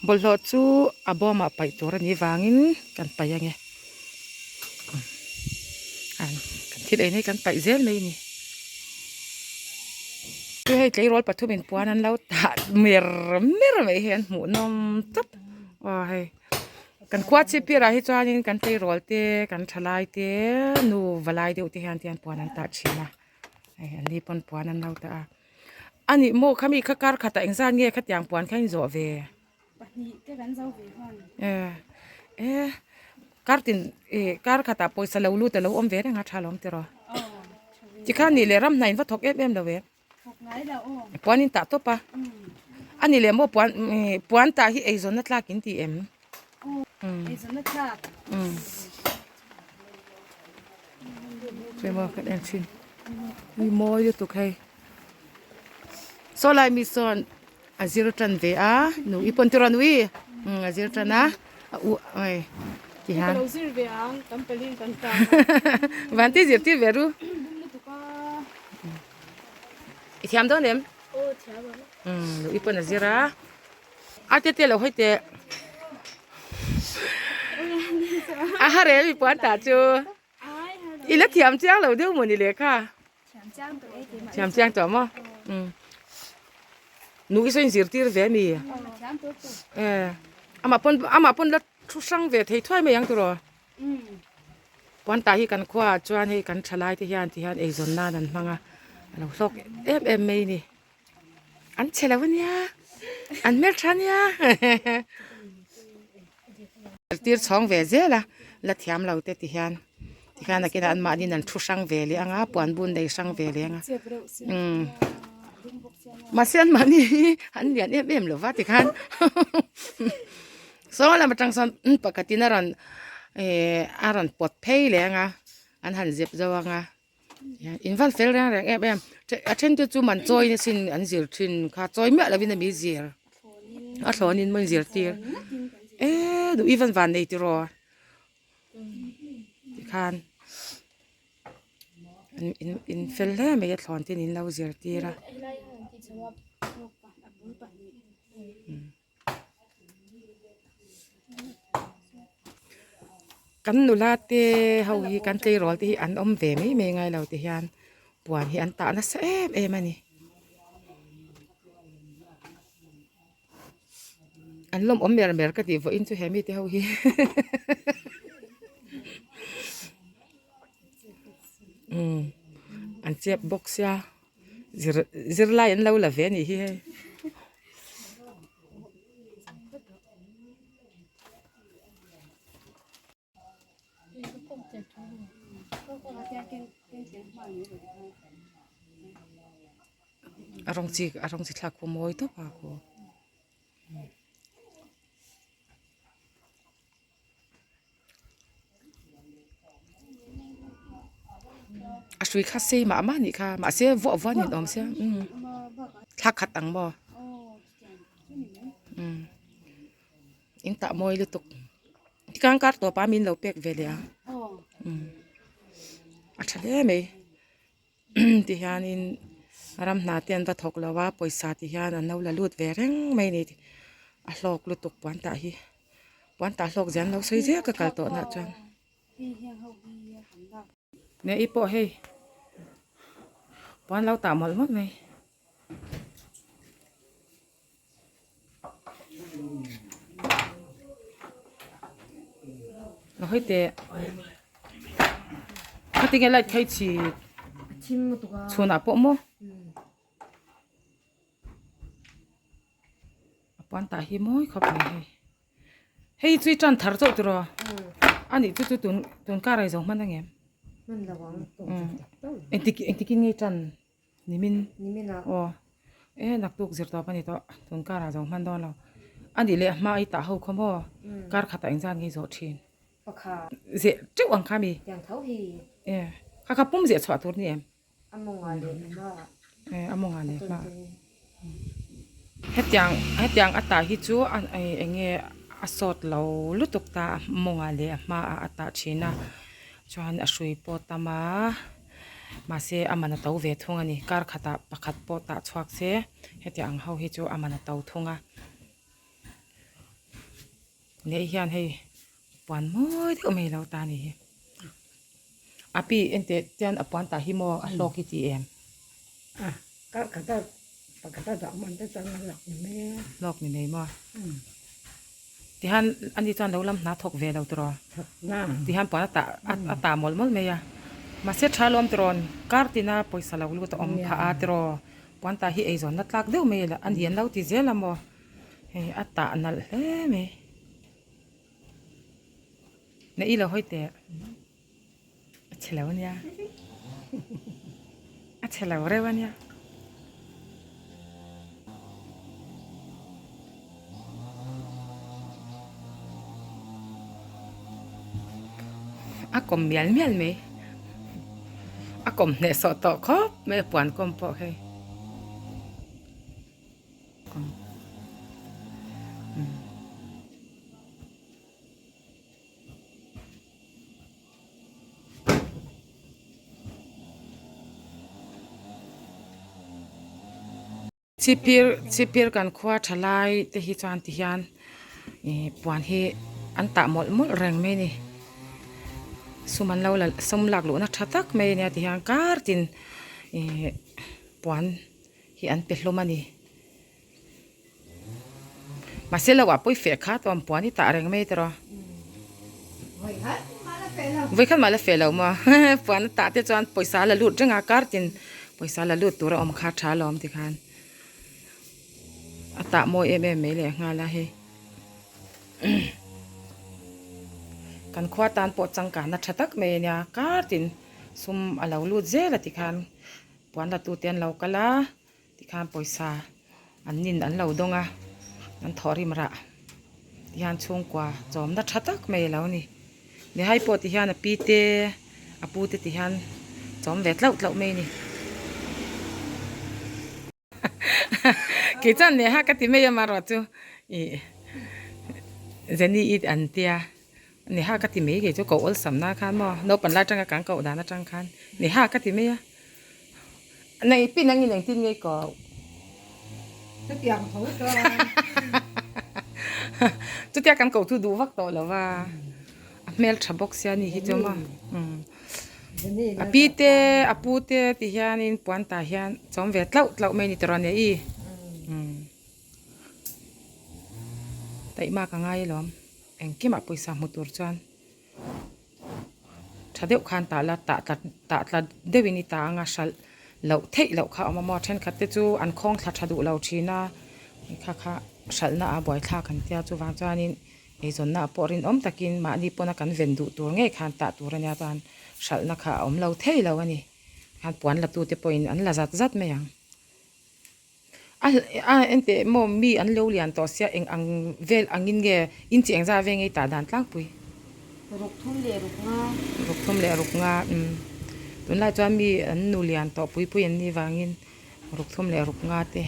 Bawlhhlawh chu a bawmah paih tur a nih vangin kan paih ange an kan thil ei na hi kan paih zel mai a ni chu hei tleirawl pathum in puan an lo tah mer mer mai hi an hmuh nawm tawp aw hei kan khua chhipphir ah hi chuanin kan tleirawl te kan thalai te nu valai deuh te hian tian puan an tah thin a hei an ni pawn puan an lo tah a. A nih maw khami kha kar khatah engzat nge khatiang puan kha in zawh ve? Pahnih te kan zo ve hman. Eh eh kar tin eh kar khatah pawisa lo lut a lo awm ve reng a tha lawm tiraw? Aw tha ve. Tikhan nih leh ram hna in va thawk em em lo ve? Thawk ngai lo aw. Puan in tah tawp a. A nih leh maw puan eh puan tah hi eizawnna tlak in ti em? Aw eizawnna tlak. Chuai maw kan en thin. Ui mawi lutuk hei. Saw lai mi sawn a zir tan ve a nu i pawn tiraw nui umm a zir tan a a u ai ti hian Ka lo zir ve ang kan pelin kan tang vanti zir tir ve ru i thiam dawn em aw thiam ang umm nu i pawn a zir a a te te lo hawi teh a ha rel mi puan tah chu I la thiam chiang lo deuh maw ni le kha? Thiam chiang tawh maw? Nu i saw in zirtir ve mi? Eh, amah pawn amah pawn la thu hrang ve thei thuai mai ang tiraw? Puan tah hi kan khuaah chuan hei kan thalai te hian ti hian eizawn nan an hmang a, a lo hlawk em em mai a ni. An chhe lo ania, an hmeltha ania. Tir chhawng ve zel a, la thiam lo te ti hian tikhian a kinah anmahniin an thu hrang ve leh ang a, puan bun nei hrang ve leh ang a umm mahse anmahni hi an lian em em lo va tikhan saw lam atang sawn pakhatin a rawn eh a rawn pawt phei leh ang a, an han zep zo ang a. In van fel reng reng em em a then te chu man chawi na sin an zir thin kha chawi miah lovin a mi zir a thlawn in maw in zir tir eh duh i van van nei tiraw tikhan in in fel hle mai a thlawn ten in lo zir tir a. Kan nula te ho hi kan tleirawl te hi an awm ve mai mai ngai lo ti hian puan hi an tah nasa em em a ni. An lawmawm mer mer ka tih vawiin chu he mite ho hi umm an chep bawk sia zir zirlai an lo la ve a nih hi hei. A rawng chi a rawng chi thlak khu mawi tawp a khu. A hrui kha sei mah mah anih kha mahse vuah vuah nen awm sia umm thla khat ang maw umm in tah mawi lutuk tikhan kar tawp a min lo pek ve leh a umm a tha hle mai ti hianin ram hna te an va thawk lo a pawisa ti hian an lo la lut ve reng mai a ni a hlawk lutuk puan tah hi puan tah hlawk zia an lo sawi zel ka kal tawh nah chuan ne i pawh hei puan lo tah mawlh mawlh mai. A hawi teh khatinge light kha i chhit chhunah pawh maw a puan tah hi mawi khawp mai hei hei chu i tan thar chauh tiraw a nih chu chu tun tun kar a i zo hman ang em engtik engtikin nge i tan. Nimin aw e naktuk zir tawp a ni tawh tun karah zawng hman dawn lo a nih leh hma i tah ho khaw maw kar khatah engzat nge i zawh thin zeh teuh ang kha mi e kha kha pum zeh chhuah tur ni em e a mawngah leh hma hetiang hetiang a tah hi chu a eng nge a sawt lo lutuk ta a mawngah leh a hmaah a tah thin a chuan a hrui pawh tam a. Mahse a man a to ve thung a ni. Kar khatah pakhat pawh tah chhuak se heti ang ho hi chu a man a to thung a. Nei hian hei puan mawi deuh mai alo ta a ni hi. A pi enteh chuan a puan tah hi maw a hlawk hi ti em? Hlawk ni mai maw? Tihian ani chuan lo lam hna thawk ve lo tiraw? Tihian puan a tah a tah mawlh mawlh mai a. Mahse tha lawm tirawn kar tina pawisa lo lut a awm phah a tiraw? Puan tah hi eizawnna tlak deuh mai a ni an lo ti zel a maw? Hei a tah nalh hle mai. Na i lo hawi teh a chhe lo ania a chhe lo reuh ania. A kawm mial mial mai a kawm hnehsawh tawh khawp mai a puan kawm pawh hei. Chipir chipir kan khua tha lai te hi chuan ti hian ih puan hi an tah mawlh mawlh reng mai a ni sum an lo la sum lak luhna tha tak mai a nia ti hian kar tin ih puan. hi an pe hlawm a ni. Mahse lo ah pawi feh kha tawm puan hi tah reng mai tawh. Vawikhat mah la feh lo maw puan a tah te chuan pawisa la lut reng a kar tin pawisa la lut tur a awm kha tha lawm tikhan a tah mawi em em mai leh nghal a hei. Kan khua tan pawh changkanna tha tak mai a nia kar tin sum a lo lut zel a tikhan. Puan la tute an lo kal a tikhan pawisa an nin an lo dawng a an thawhrim rah tihian chhungkua chawmna tha tak mai a lo ni nihai pawh tihian a pi te a pu te tihian chawm ve tlauh tlauh mai a ni kei chuan neha ka ti mai a marawh chu ih Jenny i an tia. Neha ka ti mai kei chu koh awlsam na khan maw naupang lai atanga kan koh dan atang khan Neha ka ti mai a nei pin angin engtin nge koh chutiang tho chuan chutia kan koh chu duh vak tawh lo va a hmel tha bawk sia ni hi chu maw a pi te a pu te ti hianin puan tah hian chawm ve tlauh tlauh mai a ni tawh nia i taihmak a ngai alawm. Engkimah pawisa hmu tur chuan tha deuh khan tah la tah tla tah tla deuhin i ta anga hralh loh theih loh kha a awm a maw thenkhat te chu an khawng thla tha duh lo thin a kha kha hralhna a buaithlak an tia chuvang chuanin eizawnna ah pawh rinawm takin mahni pawna kan ven duh tur ngei khan tah tur ania chuan hralhna kha a awm lo thei lo a ni khan puan la tute pawhin an la zat zat mai ang. A a enteh maw mi an lo lian tawh sia eng ang vel angin nge inchi eng zah veng ei tah dan tlangpui. Ruk thum leh ruk nga. Ruk thum leh ruk nga umm tunlai chuan mi an nu lian tawh pui pui an nih vangin ruk thum leh ruk nga te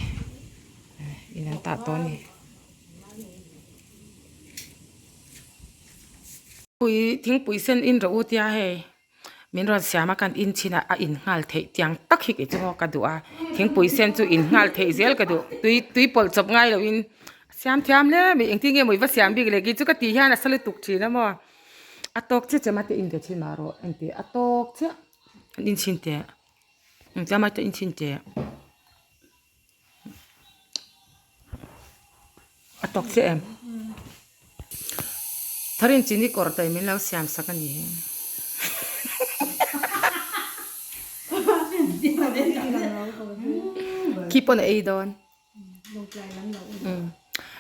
in an tah tawh a ni. Pui thingpui sen in rawh u tia hei. Min rawn siam a kan in chhin a a in nghal theih tiang tak hi kei chu ka duh a thingpui sen chu in nghal theih zel ka duh tui tui pawlh chawp ngai loh in a siam thiam hle mai engtin nge maw i va siam bik le kei chu ka tih hian a sa lutuk thin a maw a tawk chiah chiah mate in ve thin mah rawh engti a tawk chiah an in chhin teh engtia mate in chhin teh a tawk chiah em tharin chini kawr tai min lo siam sak a ni hi khi pawn a ei dawn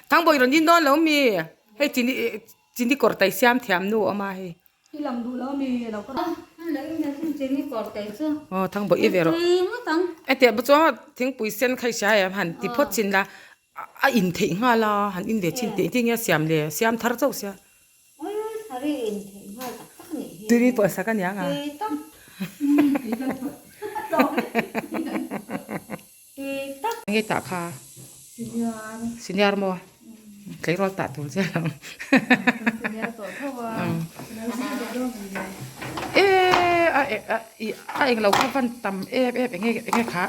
thangbawi rawn in dawn lo mi hei chini chini kawr tai siam thiam nu a awm a hei. I lang duh lo ami lo ka Aw thang bawih i ve rawh. Hetiang pawh chuan thingpui sen kha i hria em han ti phawt chin la a in theih nghal a han in ve chin teh engtin nge a siam le siam thar chauh sia. Tui pawh sak a niang a. Nge tah kha senior maw tleirawl tah tur che lo e a a englo kha van tam em em enge enge kha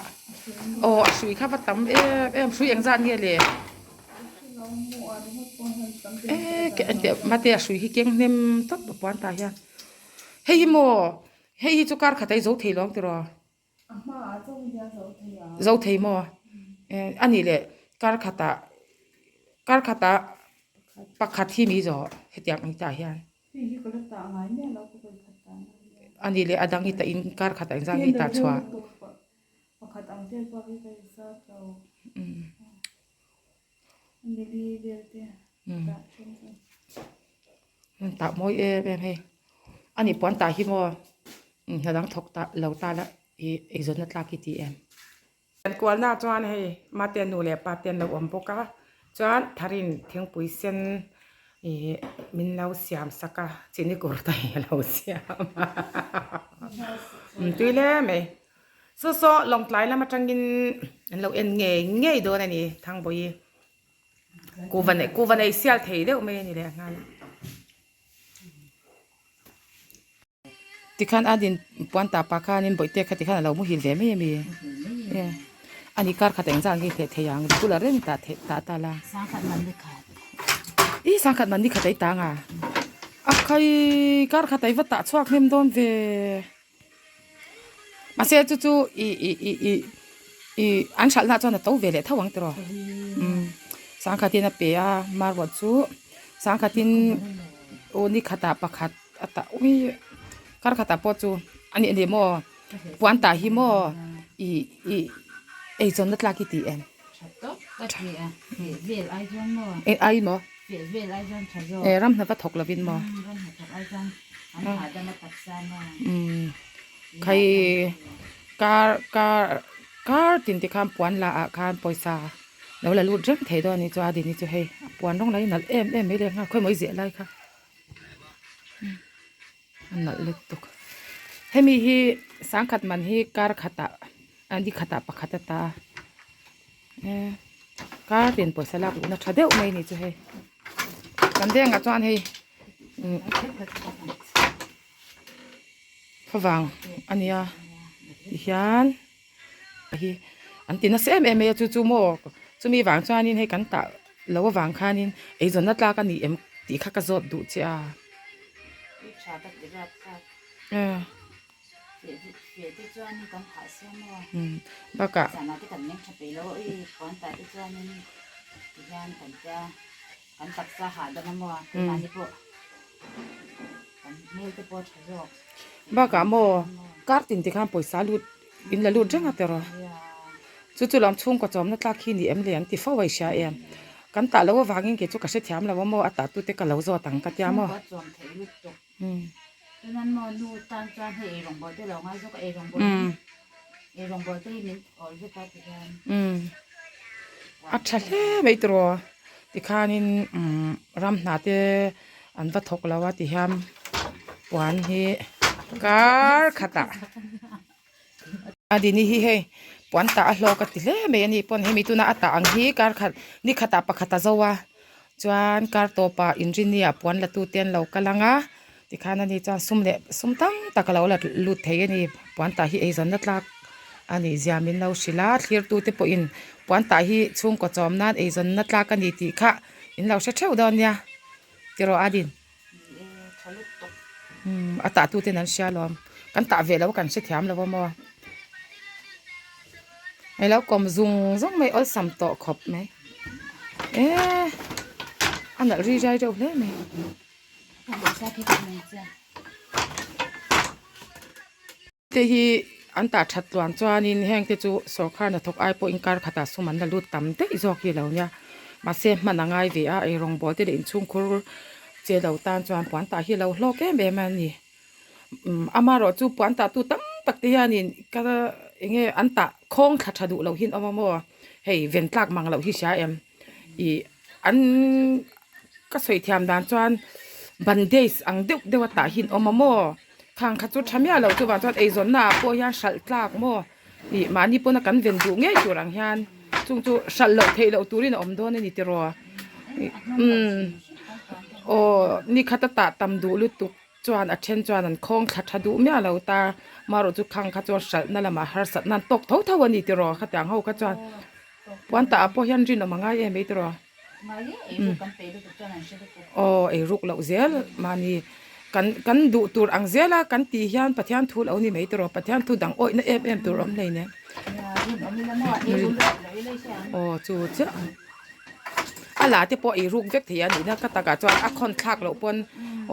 aw a hrui kha va tam em em hrui engzat nge le. Eh mate a hrui hi keng hnem tawp a puan tah hian hei hi maw hei hi chu kar khat a i zo thei lo ang tiraw zo thei maw eh a nih leh kar khatah kar khatah pakhat hi mi zawh hetiang ang tah hian. A nih leh a dang i tah in kar khatah engzah nge i tah chhuah. Pakhat ang vel pawh hi ka inzat lo. Nili vel te tah then chu. An tah mawi em em hei. Ani puan tah hi maw hna dang thawk ta lo ta la i eizawnna tlak hi ti em. An kualna chuan hei mate nu leh pa te an lo awm bawk a chuan tharin thingpui sen Ih min lo siam sak a chini kurta hi a lo siam a tui hle mai saw saw lawngtlai lam atangin an lo en ngei ngei dawn a ni Thangbawi kuhva nei kuhva nei sial thei deuh mai a ni leh nghal a. Tikhan a din puan tah pah khanin bawihte kha tikhan a lo muhil ve mai a mi ani kar khat engzah nge hleh thei ang bulah reng tah theih tah ta la ih sangkhat man ni khat a i tang a a khai kar khat a i va tah chhuak hnem dawn ve mahse chu chu ih ih ih ih ih an hralh na chuan a to ve leh tho ang tiraw umm sangkhatin a pe a maruat chu sangkhatin aw ni khatah pakhat. A tah ui kar khatah pawh chu a nih ani maw puan tah hi maw ih ih eizawnna tlak hi tih em eng ai maw eh ram hna va thawk lovin maw umm khai kar kar kar tin te khan puan lah ah khan pawisa lo la lut reng thei dawn a ni chu a dini chu hei a puan rawng lah hi nalh em em mai leh nghal khawimaw i ziah lai kha. A nalh lutuk hemi hi sangkhat man hi kar khatah a ni khatah pakhat ata eh kar tin pawisa lak luhna tha deuh mai a ni chu hei kan vengah chuan hei umm favang a nia tihian hi an ti nasa em em mai a chu chu maw chumi vang chuanin hei kan tah lo avang khanin eizawnna tlak a ni em tih kha ka zawt duh che a bakah bakah maw kar tin te khan pawisa lut in la lut reng a tiraw chu chu lam chhungkaw chawmna tlak hi ni em le an ti fo a i hria em kan tah loh avangin kei chu ka hrethiam lo a maw a tah tute ka lo zawt ang ka tia maw a tha hle mai tiraw tikhanin umm ram hna te an va thawk lo a tihian puan hi kar khatah a dini hi hei puan tah a hlawk a ti hle mai a ni pawn hemi tuna a tah ang hi kar khat ni khatah pakhat a zo a chuan kar tawpah inrinni ah puan la tu te an lo kal ang a tikhan ani chuan sum leh sum tam tak a lo la lut thei a ni puan tah hi eizawnna tlak a nih zia min lo hrilh a thlir tu te pawhin puan tah hi chhungkaw chawm nan eizawnna tlak a ni tih kha in lo hre theuh dawn nia tiraw Adin. Umm a tah tuten an hria alawm kan tah ve lo kan hrethiam lo a maw hei lo kawm zung zung mai awlsam tawh khawp mai eh a nalh ri rai reuh hle mai. Te hi an tah that tluan chuanin heng te chu sawrkar hnathawk ai pawhin kar khatah sum an la lut tam daih zawk hi lo nia mahse hman a ngai ve a eirawng bawl te leh inchhungkhur che lo tan chuan puan tah hi a lo hlawk em em a ni umm amaherawh chu puan tah tu tam tak te hianin ka eng nge an tah khawng thla tha duh loh hi an awm a maw hei ven tlak mang loh hi hria em ih an ka sawi thiam dan chuan bandage ang deuh deuh a tah hi an awm a maw. Thang kha chu tha miah loh chuvang chuan eizawnna ah pawh hian hralh tlak maw ih mahni pawna kan ven duh ngei tur ang hian chung chu hralh loh theih loh turin a awm dawn a ni tiraw umm aw ni khat a tah tam duh lutuk chuan a then chuan an khawng thla tha duh miah lo ta marawh chu khang kha chuan hralhna lamah harsat nan tawk tho tho a ni tiraw khatiang ho kha chuan puan tah ah pawh hian rinawm a ngai em mai tiraw. Aw eiruk loh zel mahni kan kan duh tur ang zel a kan tih hian Pathian thu lo ni mai tawh rawh Pathian thu dang awihna em em tur awm hleinem aw chu chiah a la te pawh eiruk vek thei a nihna ka takah chuan a khawn thlak loh pawn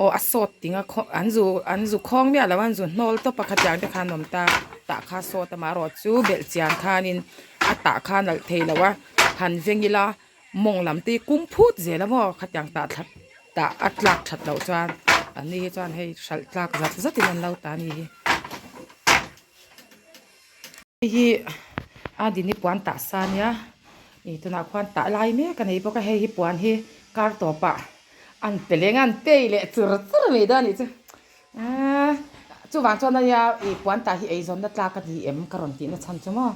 aw a sawt ting a khaw an zu an zu khawng miah lo a an zu hnawl tawp a khatiang te khan an awm ta tah kha sawt amaherawh chu belh chian khanin a tah kha a nalh thei lo a han veng ila. Mawng lam te hi kung phut zel a maw khatiang tah thla tah a tlak that loh chuan an ni hi chuan hei hralh tlak zat zat in an lo ta a ni hi. Hei hi a dini puan tah sa a nia ih tunah khuan tah lai mek a nei bawk a hei hi puan hi kar tawp ah an pe leng a an pay leh chur chur mai dawn a nih chu aaa chuvang chuan a nia ih puan tah hi eizawnna tlak a ni em ka rawn tih na chhan chu maw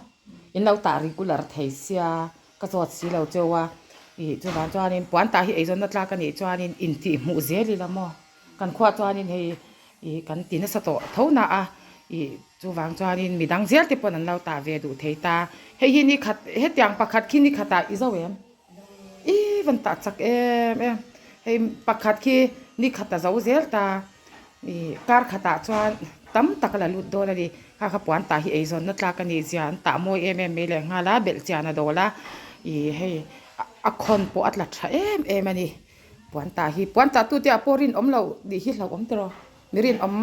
in lo tah regular thei sia. Ka zawt si lo cheu a, ih chuvang chuanin puan tah hi eizawnna tlak a nih chuanin intih hmuh zel ila maw? Kan khuah chuanin hei ih kan ti nasa tawh tho na a, ih chuvang chuanin midang zel te pawn an lo tah ve duh thei ta. Hei hi ni khat hetiang pakhat khi ni khatah i zo em? Ih van tah chak em em. Hei pakhat khi ni khat a zo zel ta. Ih kar khatah chuan tam tak a la lut dawn a ni. Kha kha puan tah hi eizawnna tlak a nih zia an tah mawi em em mai leh nghal a, belh chian a dawl a. Ih hei a khawn pawh a tla tha em em a ni. Puan tah hi puan tah tute ah pawh rinawm loh nih hi hlauhawm tawh rawh. Mi rinawm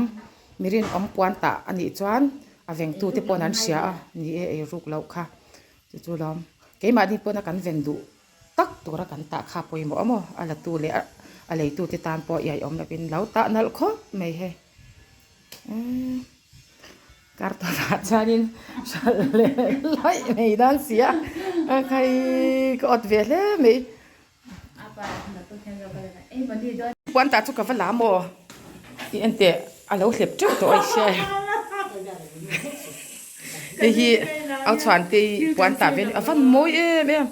mi rinawm puan tah a nih chuan a vengtute paw'n an hria a ni e eiruk loh kha. Chu chu lawm keimahni pawna kan ven duh. tak tura kan tah kha pawimawh a maw? A latu leh a leitute tan pawh iai awm lovin lo tah nalh khawp mai hei. Umm kar tawpah chuanin hralh leh laih mai dan si a, a khai ka awt ve hle mai. Puan tah chu ka va la maw? Tih en teh a lo hlep teuh tawh a i hria e. Hei hi au chhuan te hi puan tah ve a van mawi em em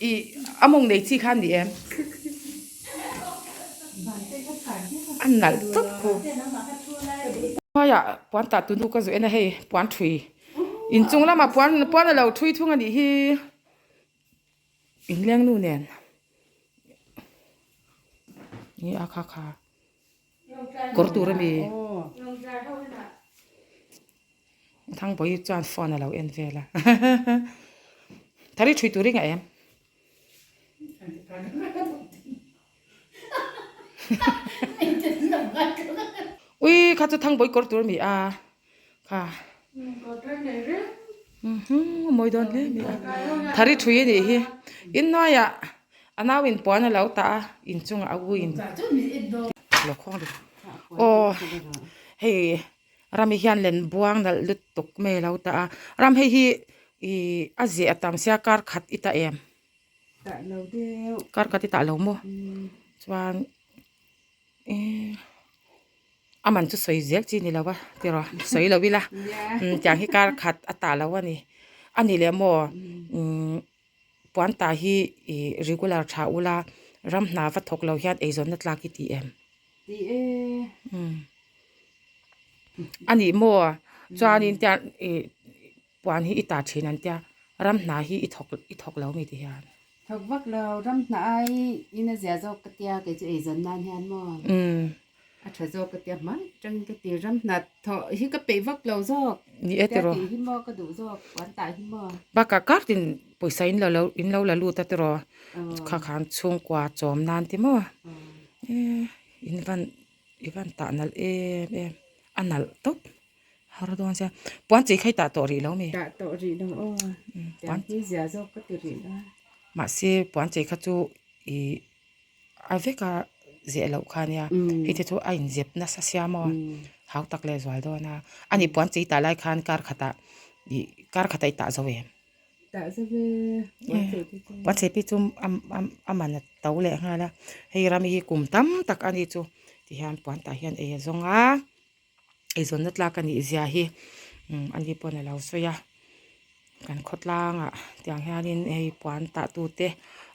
ih a mawng nei chi kha a ni em a nalh tawp khu hnuaiah puan tah tu nu ka zawh en a hei puan thui inchung lamah puan puan a lo thui thung a nih hi inleng nu nen ni a kha kha. Kawr tur a mi. Thangbawi chuan phone a lo en vel a. Thari thui tur i ngah em? Ui kha chu thangbawi kawr tur a mi a. Kha. Mawi dawn hle mai a. Thari thui a nih hi. Inhnuaiah a nau in puan a lo tah a, inchungah a u in lo khawng ri. Aw hei rami hian len buang nalh lutuk mai a lo tah a. Ram hei hi ih a zeh a tam sia kar khat i tah em? Kar khat i tah lo maw? Chuan eh. A man chu sawi zel chi ni lo a tiraw sawi lo ila umm tiang hi kar khat a tah lo a ni a ni leh maw umm puan tah hi ih regular tha ula ram hna va thawk lo hian eizawnna tlak i ti em umm a ni maw chuanin tiang ih. Puan hi i ta thin an tia, ram hna hi i thawk i thawk lo mi ti hian. Thawk vak lo, ram hna ai in a zia zawk ka tia kei chu eizawn nan hian maw. A tha zawk ka tia hmai atangin ka ti, ram hna thawh hi ka peih vak lo zawk. Ni e tiraw. Tia tih hi maw ka duh zawk, puan tah hi maw. Bakah kar tin pawisa in lo in lo la lut a tiraw, kha khan chhungkua chawm nan ti maw. In van i van tah nalh em em, a nalh tawp. Har dawn sia. Puan chei kha i tah tawh rih lo mi? Tah tawh rih lo aw. Puan hi zia zawk ka ti rih lo. Mahse puan chei kha chu i a vek a zeh loh kha nia. Hei te chu a inzep nasa sia maw? Hau tak leh zual dawn a. Ani puan chei tah lai khan kar khatah i kar khatah i tah zo em? Tah zo ve puan chei te chu. Puan chei pi chu a man a to leh nghal a. Hei ram hi kum tam tak a ni chu tihian puan tah hian ei a zawng a. Eizawnna tlak a nih zia hi ani pawn a lo sawi a kan khawtlangah tiang hianin hei puan tah tute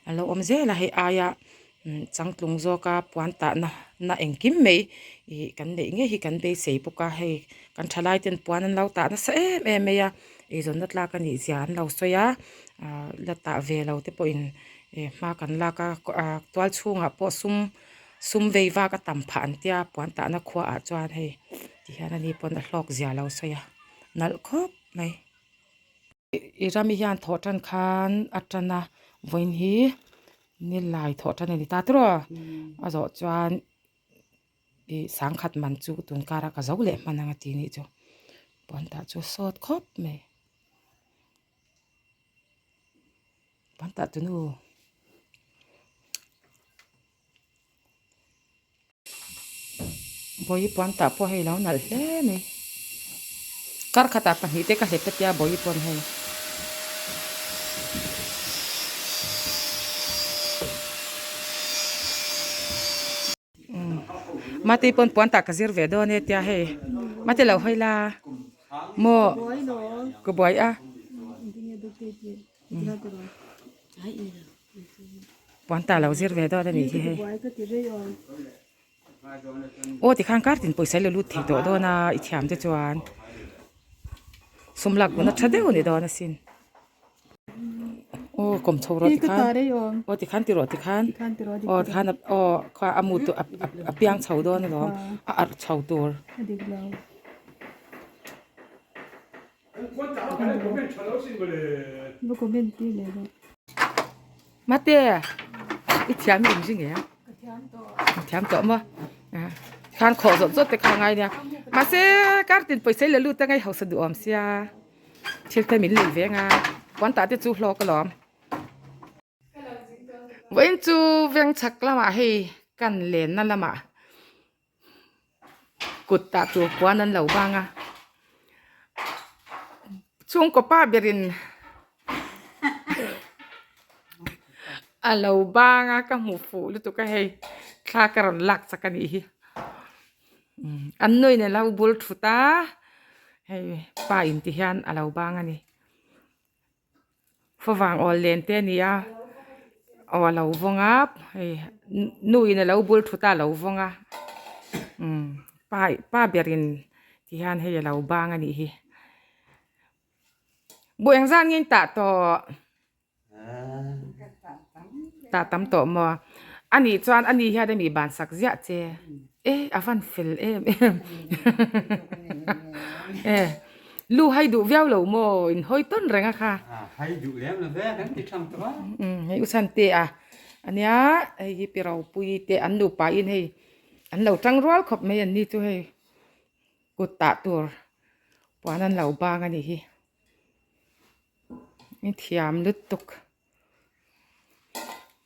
a lo awm zel a hei aia changtlung zawka puan tahna na engkim mai ih kan neih ngei hi kan beisei bawk a hei kan thalai ten puan an lo tah nasa em em mai a eizawnna tlak a nih zia an lo sawi a ah la tah ve lo te pawhin. Ih hma kan lak a ah tual chhungah pawh sum sum vei vak a tam phah an tia puan tahna khua ah chuan hei ti hian ani pawn a hlawk zia lo sawi a nalh khawp mai. I rami hian thawh tan khan a tan a vawiin hi nilai thawh tan a ni ta tiraw a zawh chuan ih sangkhat man chu tun kar a ka zo leh hman ang a ti nih chu puan tah chu sawt khawp mai. Puan tah tunu. Bawihi puan tah pawh hei lo nalh hle mai kar khatah pahnih te ka hlep ta tia bawihi pawn hei. Mate pawn puan tah ka zir ve dawn e tia hei mate lo hawi la maw ka buai a. Puan ta lo zir ve dawn a nih hi hei. Aw tikhan kar tin pawisa i lo lut thei tawh dawn a i thiam te chuan sum lak buna tha deuh a ni dawn asin. Aw kawm chho rawh tikhan aw tikhan ti rawh tikhan aw tikhan aw kha a mu tur a piang chho dawn alawm a arh chho tur. Mate i thiam i inring e i thiam tawh maw khan khawh zawt zawt te kha a ngai nia mahse kar tin pawisa i la lut anga i hausa duh awm sia thil te min lei ve anga puan tah te chu hlawk alawm. Vawiin chu veng chhak lamah hei kan lenna lamah kut tah tur puan an lo bang a chhungkaw pa berin a lo bang a ka hmu fuh lutuk a hei thla ka rawn lak chak a nih hi an nuin a lo bul thut a hei pa in ti hian a lo bang a ni. Favang awl len te a ni a aw a lo vawng a hei nu in a lo bul thut a a lo vawng a umm pa pa ber in ti hian hei a lo bang a nih hi buh engzat nge in tah tawh tah tam tawh maw a nih chuan ani hian a mi ban sak ziah che e a van fel em em e. Lu hai duh viau lo maw in hawi tawn reng a kha. Hai duh lem lo ve kan ti thang tawh a. Hei u chhan te a ania hei hi pi ropui te an nupa in hei an lo tang rual khawp mai an ni chu hei kut tah tur puan an lo bang a nih hi i thiam lutuk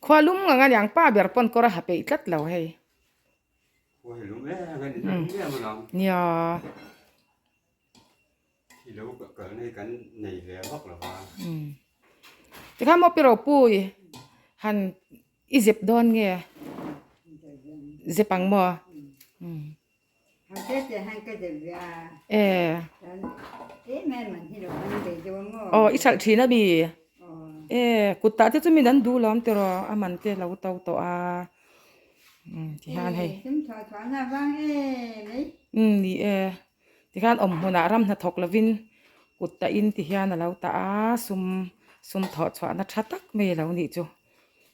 khua lum ang a niang pa ber pawn kawr a ha peih tlat lo hei. Nia. Tikhan maw pi ropui han i zep dawn nge zep ang maw e aw i hralh thin a mi e kut tah te chu min an duh lawm tiraw a man te lo to tawh a. Tikhan hei umm ni e tikhan awm hmunah ram hnathawk lovin kut tah in ti hian a lo tah a sum sum thawh chhuahna tha tak mai a lo nih chu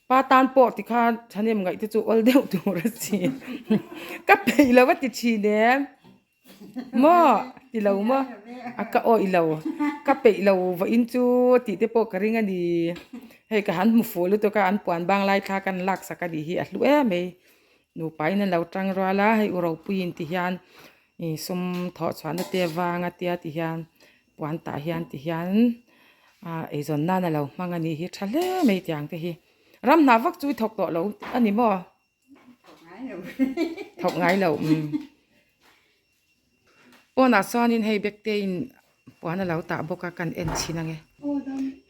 pa tan pawh tikhan thahnem ngaih te chu awl deuh tur a si ka peih lo a ti thin em. Maw ti lo maw a ka awih lo ka peih lo vawiin chu tih te pawh ka ring a ni hei ka han hmu fuh lutuk a an puan bang lai thla kan lak sak a nih hi a hlu em mai nupa in an lo tang rual a hei u ropuiin ti hian ih sum thawh chhuahna te vang a tia ti hian puan tah hian ti hian ah eizawn nan a lo hmang a nih hi tha hle mai tiang te hi ram hnah vak chu i thawk tawh lo a ni maw. Thawk ngai lo umm pawnah chuanin hei bag te in puan a lo tah bawk a kan en chhin ange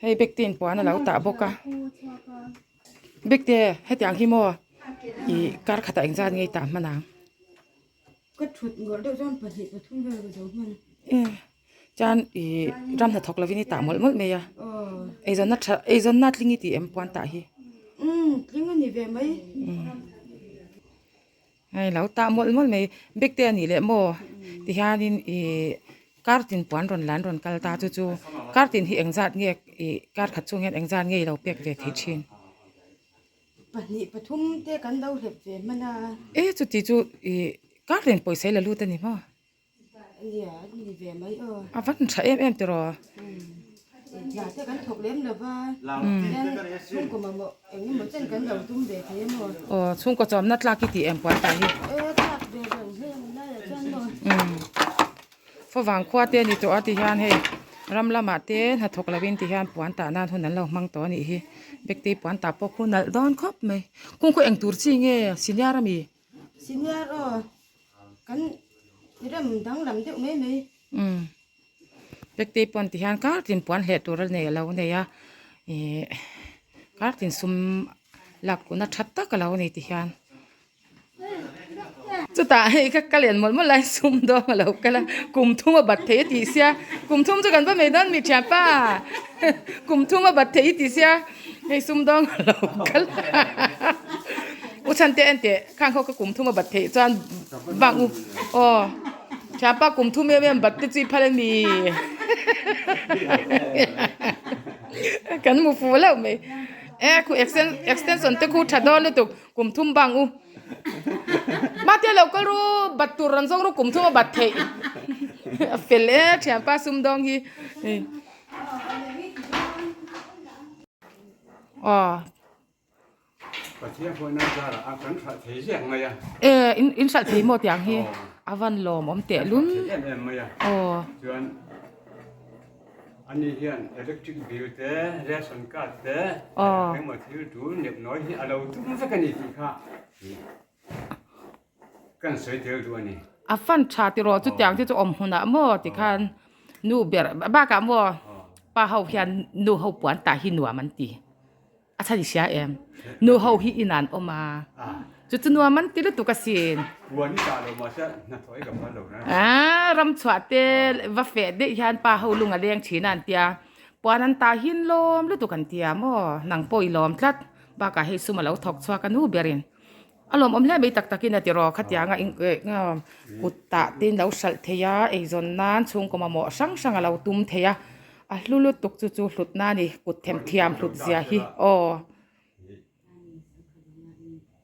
hei bag te in puan a lo tah bawk a bag te hetiang hi maw ih kar khatah engzat nge i tah hman ang chuan ih ram hnathawk lovin i tah mawlh mawlh mai a eizawnna tha eizawnna tling i tih em puan tah hi hei lo tah mawlh mawlh mai bag te a nih leh maw tihianin ih kar tin puan rawn lan rawn kal ta chu chu kar tin hi engzat nge ih kar khat chhung hian engzat nge i lo pek ve thei thin. Pahnih pathum te kan lo hlep ve hman a. E chuti chu i kar reng pawisa i la lut a ni maw? Nia a ni ve mai aw. A van tha em em tiraw? Hna te kan thawk lem lo va, hian chhungkaw mamawh eng emaw chen kan lo tum ve thei emaw. Aw chhungkaw chawmna tlak i tih em puan tah hi? E tlak ve reng hle ang laiah chuan maw. Favang khua te a ni tawh a ti hian hei ram lamah te hnathawk lovin ti hian puan tah nan hun an lo hmang tawh a nih hi Bektei puan tah pawh khu nalh dawn khawp mai kung khaw eng tur chi nge senior ami? Senior aw kan rem danglam deuh mai mai. Umm Bektei pawn ti hian kar tin puan hleh tur a nei a lo nei a ihh kar tin sum lak luhna tha tak a lo nei ti hian. Chutah hei ka ka len mawlh mawlh lai sum dawng a lo kal a, kum thum a bat thei a tih sia, kum thum chu kan va mai dawn mi thianpa kum thum a bat thei i tih sia hei sum dawng a lo kal u chhan te en teh khang ho ka kum thum a bat theih chuan bak u aw thianpa kum thum em em bat te chu i phal a ni kan hmu fuh hlauh mai e khu extension te khu tha dawn lutuk. Kum thum bang u. Mate lo kal ru bat tur rawn zawng ru kum thum a bat theih. A fel e thianpa sumdawng hi. Aw. Pathian pawhin a zar a kan hralh thei ziak mai a. E in in hralh thei maw tiang hi a van lawm awm teh lul. Em em mai a. Aw. Chuan Ani hian electric bill te, ration card te, engemaw thil tul neuh nawi hi a lo tum vek a ni tih kha kan sawi tel duh a ni. A fan tha tiraw chutiang te chu awm hunah maw tikhan nu ber bakah maw pa ho hian nu ho puan tah hi nuam an ti. A chhan i hria em? Nu ho hi in an awm a, chu chu nuam an ti lutuk asin. Puan i tah lo mahse hnathawh i ka phal lo na. Aa, ram chhuah te va feh daih hian pa ho lung a leng thin a an tia. Puan an tah hin lawm lutuk an tia maw? Nang pawh i lawm tlat. Bakah hei sum a lo thawk chhuak a nu berin. A lawmawm hle mai tak takin a ti rawh. Khatianga kut tah te in lo hralh thei a, eizawn nan chhungkaw mamawh hrang hrang a lo tum thei a. A hlu lutuk chu chu hlut na a ni, kut them thiam hlut zia hi aw.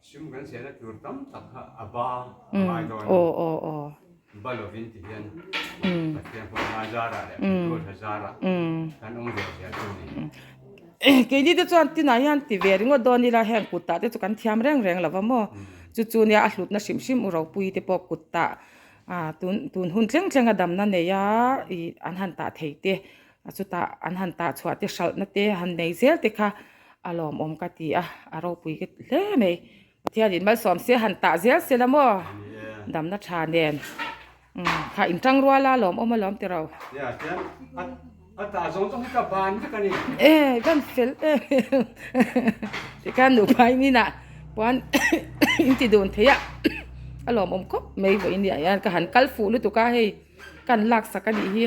Sum kan siamna tur tam tak kha a ba a ngai dawn a. Aw aw aw. Ba lovin ti hian Pathian pawh a zarah leh Petrol tha zarah kan awm ve zia chu a ni. Keini te chuan tinah hian ti ve ringawt dawn ila heng kut tah te chu kan thiam reng reng lo va maw. Chu chu nia a hlutna hrim hrim u ropui te pawh kut tah ah tun tun hun thleng thleng a damna nei a ih an han tah thei te chutah an han tah chhuah te hralhna te han nei zel te kha a lawmawm ka ti a a ropui hle mai. Pathianin malsawm se han tah zel se la maw damna tha nen kha in tang rual a lawm awm alawm tiro. E kan fel em em tikhan nupa in inah puan in ti dun thei a a lawmawm khawp mai vawiin ah hian ka han kal fuh lutuk a hei kan laksak a nih hi.